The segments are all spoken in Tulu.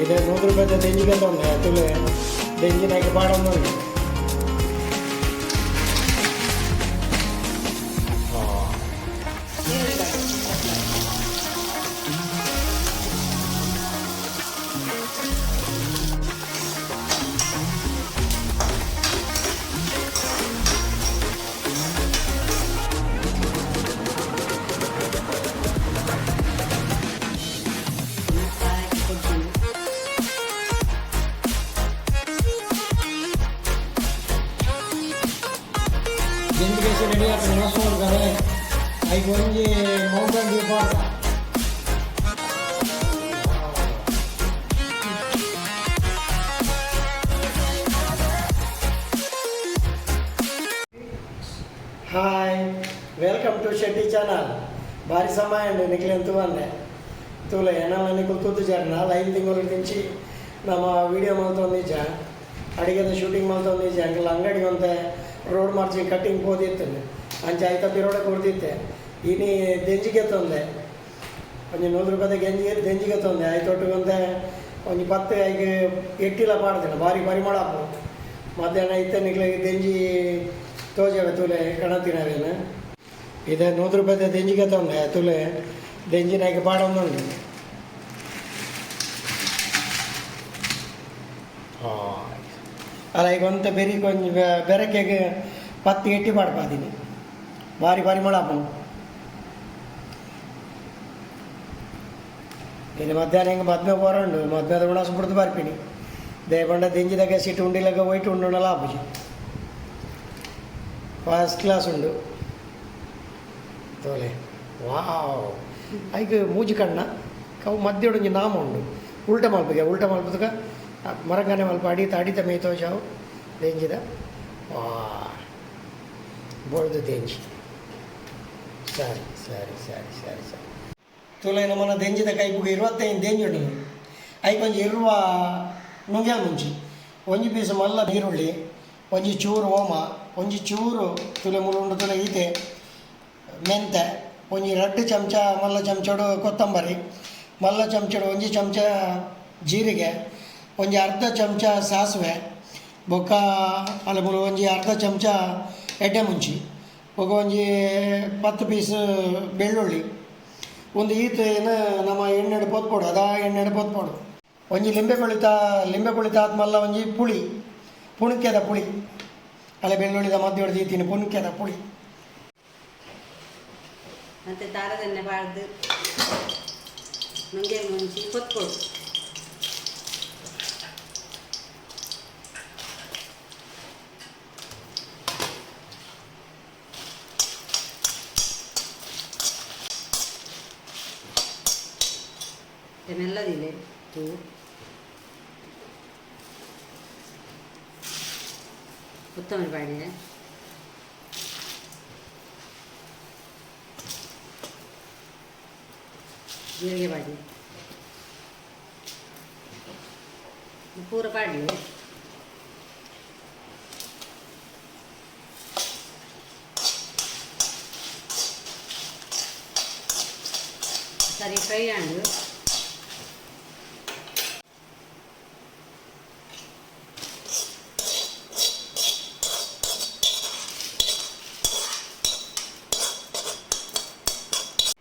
ಇದೆ 100 ರೂಪಾಯಿ ದೆಂಜಿಗೆ ತೊಂದೆ ತುಲೆ ದೆಂಜಿನಾಗೆ ಪಾಡೊಂದುಂಡು. ನೀರುಳ್ಳಿ ಪಾಡಿ. ಹಾಕಿ ಕೊಡ್ತೀನಿ. ದೆಂಜಿಗೆ ರೆಡಿ ಆಗ್ತದೆ ಮಸ್ತ್ ಮಾಡ್ತಾರೆ. ಐಕ್ ಒಂಜಿ ಮೌಂಟನ್ ಡ್ಯೂ ಪಾಡ್ದ. Hi, welcome to Shetty channel. ಭಾರಿ ಸಮಯ ಅಂడి ನಿಖಿಲ್ ಬಂದೆ ತೂಲೆ ಎಣ್ಣೆ ನಿಕುಲು ತೂತುಜಾರ್. 4-5 ತಿಂಗಳ నుంచి ನಮ್ಮ ವೀಡಿಯೋ ಮಲ್ತೊಂದಿಜ್ಜ, ಅಡಿಗೆದ ಶೂಟಿಂಗ್ ಮಲ್ತೊಂದಿಜ್ಜ. ಅಂಕಲ್ ಅಂಗಡಿ ಒಂತೆ ರೋಡ್ ಮಾರ್ಚಿ ಕಟ್ಟಿಂಗ್ ಪೋದಿತ್ತು, ಅಂಚ ಐತ ಪಿರೋಡ ಕೊಡ್ತಿತ್ತೆ. ಇನಿ ದೆಂಜಿಗೆ ತಂದೆ, ಒಂಜಿ 100 ರೂಪಾಯಿದ ಗೆಂಜಿ ದೆಂಜಿಗೆ ತಂದೆ. ಐತೊಟ್ಟಿಗೆ ಒಂತೆ ಒಂಜಿ ಪತ್ತು ಐಕ್ ಎಟ್ಟಿಲ ಪಾಡ್ದಿನ, ಭಾರಿ ಪರಿಮಳ ಆಪುಂಡು. ಮಧ್ಯಾಹ್ನ ಇತ್ತೆ ನಿಕ್ಲೆಗ್ ದೆಂಜಿ ತೋಜವೆ. ತೂಲೆ ಕಣತಿನವೇನು ಇದೆ. 100 ರೂಪಾಯಿದ ದೆಂಜಿಗೆ ತಂದೆ, ತುಲೆ ದೆಂಜಿನಾಗೆ ಪಾಡೊಂದುಂಡು. ಅಲ್ಲ, ಈಗ ಒಂತೆ ಬೆರಿ ಕೊಂಚ ಬೆರಕೆಗೆ ಪತ್ತಿ ಎಟ್ಟಿ ಪಾಡ್ಪಾದಿನಿ, ಭಾರಿ ಪರಿಮಳ ಆಪುಂಡು. ಇನ್ನು ಮಧ್ಯಾಹ್ನ ಹಿಂಗೆ ಮದ್ಮೆ ಪೋರಂಡು, ಮದ್ಮೆದ ಉಣಸು ಬಿಡ್ದು ಬರ್ಪಿನಿ. ದೇಪಂಡ ದೆಂಜಿದಾಗ ಸಿಟ್ಟು ಉಂಡಿಲಾಗ ಒಯ್ಟು ಉಂಡುಂಡಲ ಆಪುಜಿ. ಫಸ್ಟ್ ಕ್ಲಾಸ್ ಉಂಡು ತೋಲೆ. ವಾವ್, ಐಕ್ ಮೂಜಿ ಕಣ್ಣ ಕವು ಮಧ್ಯೊಡೊಂಜಿ ನಾಮ ಉಂಡು. ಉಲ್ಟ ಮಲ್ಪುಗೆ, ಉಲ್ಟ ಮಲ್ಪುದಕ ಮರಂಗನೆ ಮಲ್ಪ ಅಡಿತ ಅಡಿತ ಮೇಯ್ತೋ ತೋಜಾವು ದೆಂಜಿದ. ವಾ, ಬೋಳ್ದು ದೆಂಜಿ. ಸರಿ ಸರಿ ಸರಿ ಸರಿ ಸರಿ. ತುಲೆ ನಮ್ಮನ ದೆಂಜಿದ ಕೈಪುಗೆ 25 ದೆಂಜಿ ಉಂಡು. ಐಕ್ ಒಂಜಿ 20 ನುಂಗ್ಯಾಲ್ ಮುಂಚಿ, ಒಂಜಿ ಪೀಸ್ ಮಲ್ಲ ಈರುಳ್ಳಿ, ಒಂಜಿ ಚೂರು ಓಮ, ಒಂಜಿ ಚೂರು ತುಲೆ ಮುಳುಂಡು ತುಲೆ ಈತೆ ಮೆಂತೆ, ಒಂಜಿ ರಡ್ಡು ಚಮಚ ಮಲ್ಲ ಚಮಚಡು ಕೊತ್ತಂಬರಿ, ಮಲ್ಲ ಚಮಚಡು ಒಂಜಿ ಚಮಚ ಜೀರಿಗೆ, ಒಂಜಿ ಅರ್ಧ ಚಮಚ ಸಾಸಿವೆ, ಬೊಕ್ಕ ಅಲ್ಲ ಮೂಲು ಒಂಜಿ ಅರ್ಧ ಚಮಚ ಎಡ್ಡೆ ಮುಂಚಿ, ಬೊಕ್ಕ ಒಂಜಿ 10 ಪೀಸ್ ಬೆಳ್ಳುಳ್ಳಿ. ಒಂದು ಈತ್ ಏನು ನಮ್ಮ ಎಣ್ಣೆಡ್ ಪೊತ್ಪೊಡು, ಅದಾ ಎಣ್ಣೆಡ್ ಪೊತ್ಪೊಡು. ಒಂಜಿ ಲಿಂಬೆ ಕೊಳಿತ, ಲಿಂಬೆ ಕೊಳಿತ ಆತ್ಮಲ್ಲ ಒಂಜಿ ಪುಳಿ, ಪುಣಕ್ಕೆದ ಪುಳಿ. ಅಲ್ಲ, ಬೆಳ್ಳುಳ್ಳಿದ ಮಧ್ಯ ಹೊಡೆದು ಪುಣಕ್ಕೆದ ಪುಳಿ. ಮತ್ತು ತಾರದೆಣ್ಣೆ ಪಾಡ್ದು ನುಗ್ಗೆ ಮುಂಚಿ ಕೊತ್ಕೊಡು. ಮೆಲ್ಲದಿಲ್ಲ ತೂ ಕೊತ್ತಂಬರಿ ಪಾಡಿದೆ. ಜೀರಿಗೆ ಪಾಡಿ, ಪೂರ ಪಾಡಲಿ. ಸರಿ ಫ್ರೈ ಆಂಡು.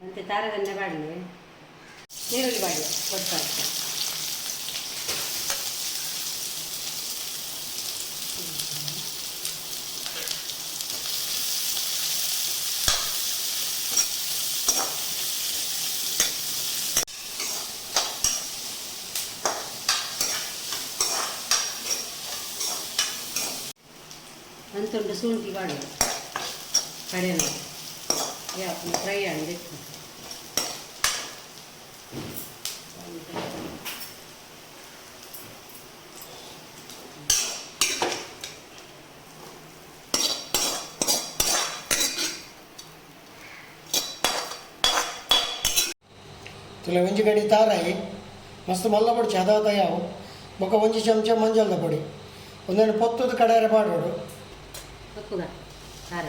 ಮತ್ತೆ ತಾರದನ್ನೇ ಪಾಡಲಿ, ಈರುಳ್ಳಿ ಪಾಡಿ ಕೊಡ್ತಾರೆ. ಅಂತುಂಡು ಶುಂಠಿ ಪಾಡು ಕಡೆನ ಯಾ ಫ್ರೈ ಆಂಡ್. ತುಲೆ ಒಂಜಿ ಗಡಿ ತಾರಾಯಿ ಮಸ್ತ್ ಮಲ್ಲ ಪೊಡಿ ಅದಾವ ತಯಾವು. ಬೊಕ್ಕ ಒಂಜಿ ಚಮಚ ಮಂಜಲ್ದ ಪೊಡಿ, ಒಂದೊಂದು ಪೊತ್ತದ ಕಡೆಯರೆ ಪಾಡೋಡು. ತಪ್ಪುಗ ಖಾರ.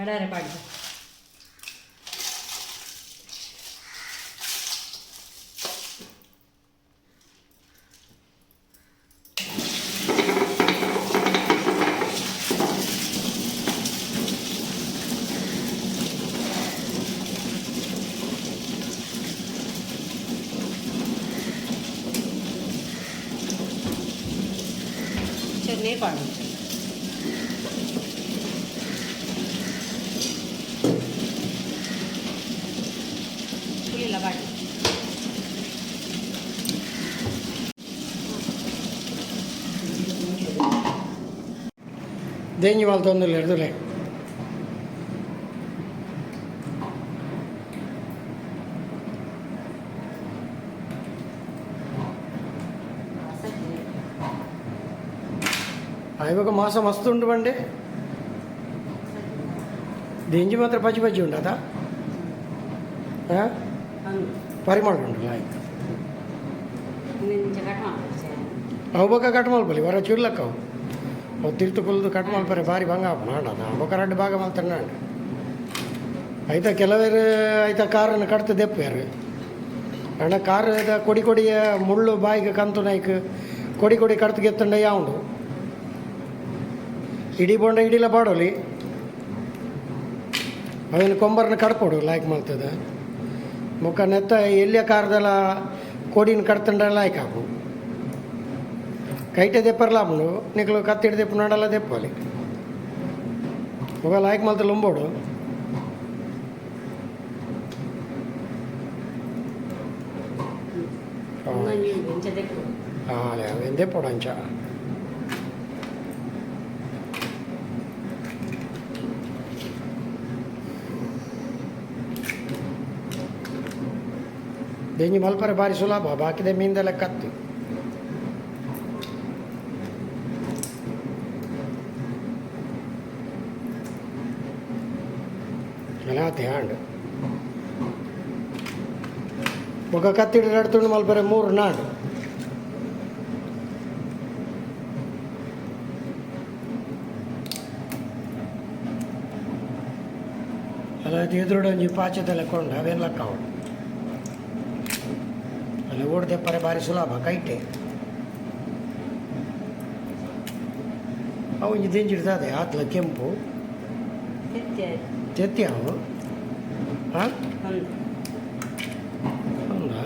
ಕಡಾರೆ ಪಾಡ್ದು ಚೂರು ನೀರು ಪಾಡು. ಪುಳಿಲ್ಲ ಪಾಡು. ದೇಂಜಿ ಮಲ್ತೊಂದುಲ್ಲೆರ್ ಎರ್ದುಲೆ. ಇವಾಗ ಮಾಸ ಮಸ್ತ್ ಉಂಡು ಬಂಡೆ. ದೇಂಜಿ ಮಾತ್ರ ಪಚ್ಚಿ ಪಚ್ಚಿ ಉಂಡು ಅದ. ಹಾಂ. ಪರಿಮಳ ಉಂಡು ಲಾಯ್ಕ್. ಇಂಚ ಕಟ್ ಮಾಡ್ಬೋದು. ಅವು ಬೊಕ್ಕ ಕಟ್ ಮಲ್ಪಲಿ ವರ ಚುರ್ಲಕ್ಕ ಅವು ಅವು ತಿರ್ತು ಕುಲ್ದು ಕಟ್ ಮಲ್ಪರೆ ಭಾರಿ ಭಂಗ ಆಪುಂಡು. ಆಂಡ ಬೊಕ್ಕ ರಡ್ಡ್ ಭಾಗ ಮಲ್ತಂಡ ಆಂಡ ಐತ. ಕೆಲವರು ಐತ ಕಾರನ್ನು ಕಡ್ತು ದೆಪ್ಪುವೆರ್. ಆಂಡ ಕಾರ್ ಕೊಡಿ ಕೊಡಿಯ ಮುಳ್ಳು ಬಾಯಿಗೆ ಕಂತು ನಾಯ್ಕ್ ಕೊಡಿ ಕೊಡಿ ಕಡ್ತು ಗೆತ್ತಂಡ ಯಾವುಂಡು ಇಡೀ ಬೋಂಡ ಇಡಿಲ ಪಾಡೋಲಿ. ಅವೇನು ಕೊಂಬರ್ನ ಕಡ್ಪೊಡು ಲಾಯ್ಕ್ ಮಲ್ತದ. ಬೊಕ್ಕ ನೆತ್ತ ಎಲ್ಲಿಯ ಕಾರ್ದಲ ಕೊಡಿನ ಕಡ್ತಂಡ ಲಾಯ್ಕ್ ಆಪುಂಡು. ಕೈಟೆ ದೆಪ್ಪರ್ಲ ಆಪುಂಡು. ನಿಕ್ಲು ಕತ್ತಿಡ್ ದೆಪ್ಪುನಾಡಲ ದೆಪ್ಪೊಲಿ. ಬೊಕ ಲಾಯ್ಕ್ ಮಲ್ತ್ ಲುಂಬೋಡು. ಒಂದೊಂಜಿ ಉಂಡು ಇಂಚ ದೆಪ್ಪು. ಅಲೆ ಅವೇನು ದೆಪ್ಪೊಡು ಅಂಚ. ದೆಂಜಿ ಮಲ್ಪರೆ ಬಾರಿ ಸುಲಭ, ಬಾಕಿದ ಮೀನ್ದೆಲ್ಲ ಕತ್ತು. ಅಲಾತೆ ಆಂಡ್. ಬೊಕ ಕತ್ತಿಡ್ ರಡ್ಡ್ ತುಂಡು ಮಲ್ಪರೆ ಮೂರು ನಾಡು. ಅಲಾತೆ ಎದುರುಡು ಒಂಜಿ ಪಾಚೆದೆಲ್ಲ ಕೊಂಡು ಅವೇನು ಲೆಕ್ಕ ಅವು. ಅಲ್ಲಿ ಓಡ್ ದೆಪ್ಪರೆ ಬಾರಿ ಸುಲಭ ಕೈಟೆ. ಅವು ಒಂಜಿ ದಿಂಜಿಡ್ತದೆ ಆತ್ಲ ಕೆಂಪು. ತೆತ್ತಿ. ತೆತ್ತಿ ಅವು ಹಾಂ. ಒಂದು. ಹೌದಾ?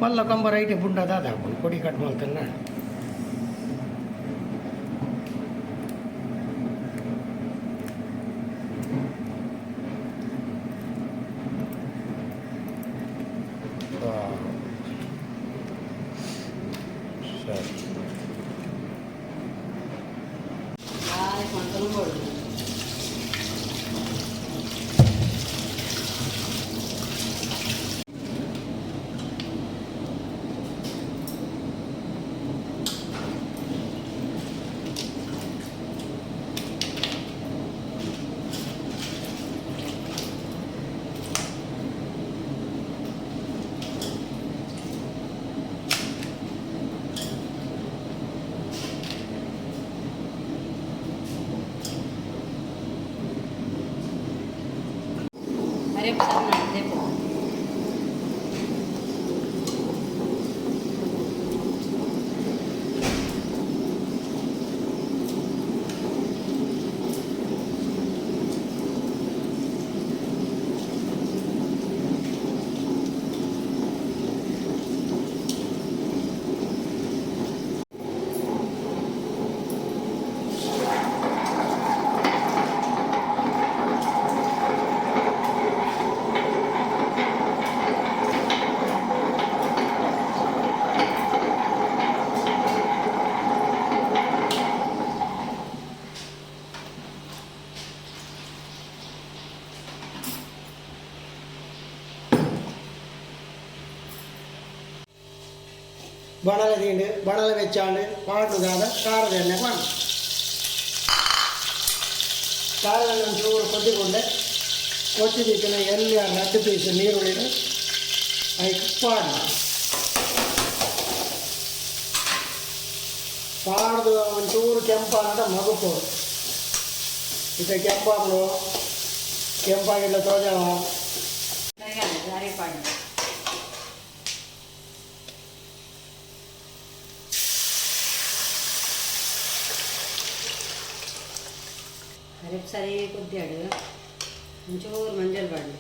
ಮಲ್ಲ ಕಂಬ ರೈಟ್ ಬುಂಡ ದಾದ ಹಾಕೊಂಡು ಕೊಡಿ ಕಟ್ ಮಲ್ತನ್ನ. ಸರಿ. ಲಾಯ್ಕ್ ಮಲ್ತ್ ನುಂಗೋಡು. ಅರೆಪು ಸಣ್ಣ ದೆಪ್ಪು. ಬಾಣಲೆ ದಿಂಡು ಬಾಣಲೆ ಬೆಚ್ಚಾಂಡು ಪಾಡ್ದಾದ ಖಾರದ ಎಣ್ಣೆ ಪಾಡು. ಖಾರದ ಎಣ್ಣೆ ಒಂಚೂರು ಕೊದ್ದಿಕೊಂಡೆ ಕೊಚ್ಚಿದಿಕ್ಕಿನ ಎಲ್ಲಿ ರಡ್ಡು ಪೀಸ್ ನೀರುಳ್ಳಿನ ಐಕ್ ಪಾಡು. ಪಾಡ್ದು ಅದು ಒಂಚೂರು ಕೆಂಪಾನಡ ಮಗುಪು. ಇತ್ತೆ ಕೆಂಪಾಪುಂಡು, ಕೆಂಪಾಗಿಲ್ಲ ತೋಜಾವ. ಅರಿ ಪಾಡ್ದು. ಅರಿಪು ಸರಿ ಕುದ್ದಾಡು, ಒಂಚೂರು ಮಂಜಲ್ ಪಾಡ್ದು.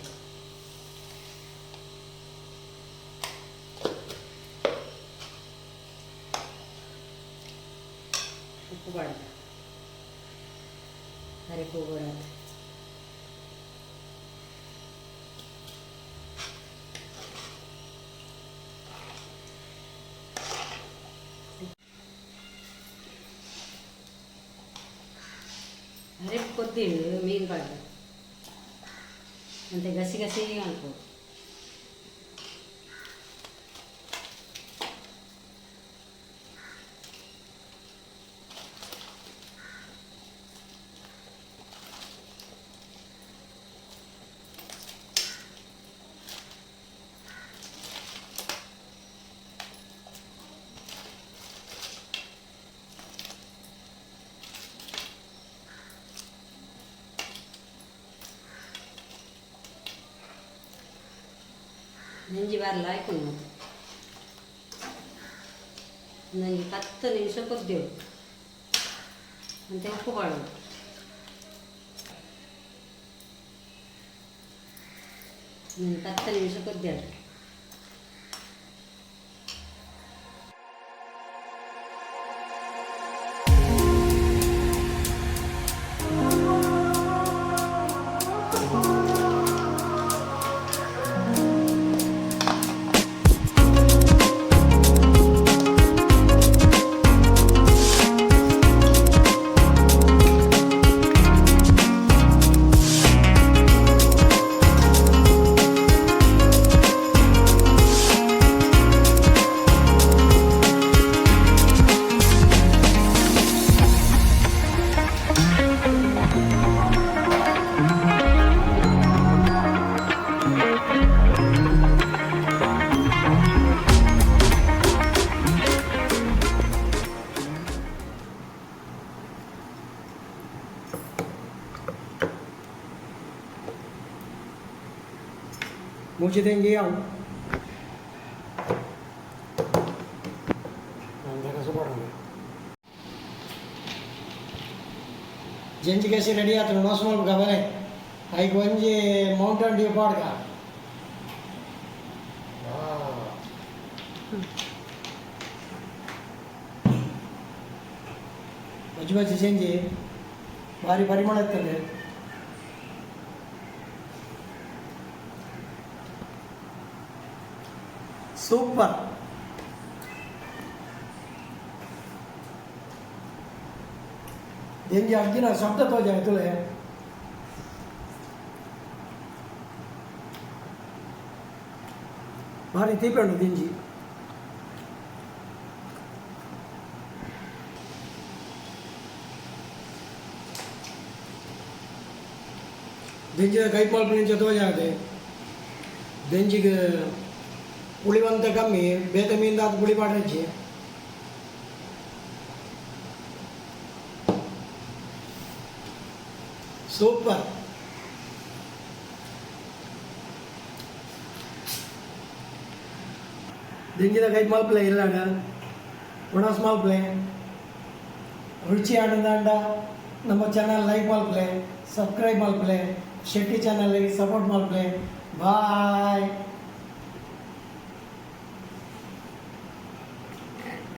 ಉಪ್ಪು ಪಾಡ್ದು. ಅರಿಪು ಕೂಡ. ಅರಿಪು ಕೊದ್ದಿಂಡು ಮೀನು ಪಾಡ್ದು. ಅಂತೆ ಗಸಿ ಗಸಿ ಅನ್ಕೋ. ನಂಜಿ ಬರಲ್ಲ ಆಯ್ಕೊಂಡು ಮತ್ತೆ ನಂಜಿ 10 ನಿಮಿಷ ಕೊದ್ದೇವು. ಅಂತೆ ಉಪ್ಪು ಪಾಡೋದು. ನಂಜಿ 10 ನಿಮಿಷ ಕೊದ್ದಾಡು. ಮುಂಚೆ ಅವು ಕಸಪಡೋಣ. ಜಂಜಿ ಕಸಿ ರೆಡಿ ಆತು. ನೋಸ್ ಮಲ್ಪಕ ಬಲೆ. ಐಕ್ ಒಂಜಿ ಮೌಂಟನ್ ಡ್ಯೂ ಪಾಡ್ಕ. ಬಜ್ಜಿ ಬಜ್ಜಿ ಜಂಜಿ ಭಾರಿ ಪರಿಮಳ ಇರ್ತದೆ. ಸೂಪರ್. ದೆಂಜಿ ಅಗ್ಗಿನ ಶಬ್ದ ತೋಜ ತುಲೆ. ಭಾರಿ ತೀಪೆಂಡು ದಿಂಜಿ. ದೆಂಜಿದ ಕೈ ಮಲ್ಪನಿಂಚ ತೋಜಾದೆ. ದೆಂಜಿಗೆ ಪುಳಿವಂತ ಕಮ್ಮಿ, ಬೇತೆ ಮೀನ್ದಾತ್ ಪುಳಿ ಪಾಡ್ರಿಜ್ಜಿ. ಸೂಪರ್. ದಿಂಜಿದ ಕೈ ಮಲ್ಪಲೆ ಇಲ್ಲಾಡ ಒಣಸ್ ಮಲ್ಪಲೆ. ರುಚಿ ಆನಂದಾಂಡ ನಮ್ಮ ಚಾನಲ್ ಲೈಕ್ ಮಲ್ಪಲೆ, ಸಬ್ಸ್ಕ್ರೈಬ್ ಮಲ್ಪಲೆ, ಶೆಟ್ಟಿ ಚಾನಲ್ಗೆ ಸಪೋರ್ಟ್ ಮಲ್ಪಲೆ. ಬಾಯ್.